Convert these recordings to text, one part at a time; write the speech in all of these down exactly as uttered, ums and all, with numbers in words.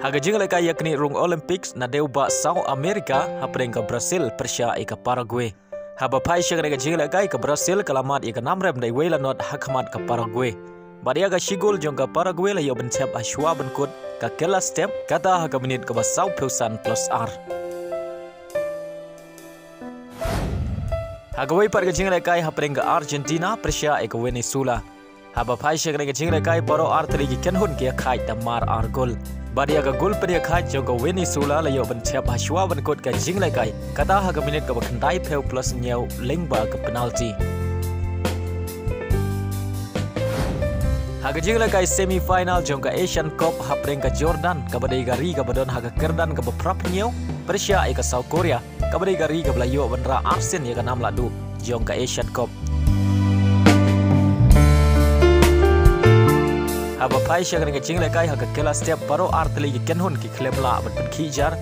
Ha ka jinglehkai ïaknieh rung Olympics na dewbah South America hapdeng ka Brazil pyrshah ïa ka Paraguay. Haba phai sha kane ka jinglehkai, ka Brazil ka la mad ïa ka namrem da iwei la nod hakhmat ka Paraguay. Bad ïa ka shi gol jong ka Paraguay la ïoh ban thep ha shuwa ban kut ka kylla step, kata ha ka minit kaba sawphew san plus ar. Ha kawei pat ka jinglehkai hapdeng ka Argentina pyrshah ïa ka Venezuela. Haba phai sha kane ka jinglehkai, baroh ar tylli ki kynhun ki ïakhaid da mar ar gol. Bad ïa ka gol pynïakhaid jong ka Venezuela la ïoh ban thep ha shuwa ban kut ka jinglehkai, kata ha ka minit kaba khyndaiphew plus hynñiew lyngba ka penalty. Ha ka jinglehkai semi final jong ka Asian Cup hapdeng ka Jordan, kaba dei ka ri kaba don ha ka kyrdan kaba phraphew hynñiew, pyrshah ïa ka South Korea, kaba dei ka ri kaba la ïoh ban rah arsien ïa ka nam lahduh jong ka Asian Cup. Haba phai sha kane ka jinglehkai, ha ka kylla step baroh ar tylli ki kynhun ki khlem lah ban pynkhih jar.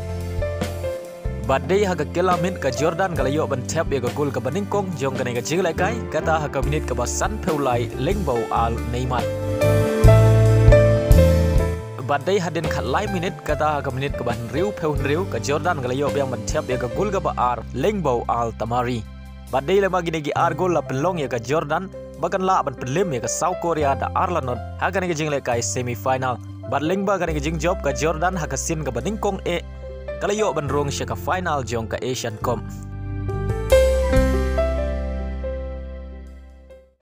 Bad dei ha ka kylla miet ka Jordan ka la ïoh ban thep ïa ka gol kaba nyngkong jong kane ka jinglehkai, kata ha ka minit kaba sanphew lai lyngba u Al Neymar. Bad dei hadien khatlai minit, kata ha ka minit kaba hynriewphew hynriew, ka Jordan ka la ïoh biang ban thep ïa ka gol kaba ar lyngba u Al Tamari. Bad dei lem ma kine ki ar gol la pynlong ïa ka Jordan ba kan lah ban pynlem ïa ka South Korea da ar la nod ha kane ka jinglehkai semi final. Bad lyngba kane ka jingjop, ka Jordan ha ka sien kaba nyngkong eh ka la ïoh ban rung sha ka final jong ka Asian Cup.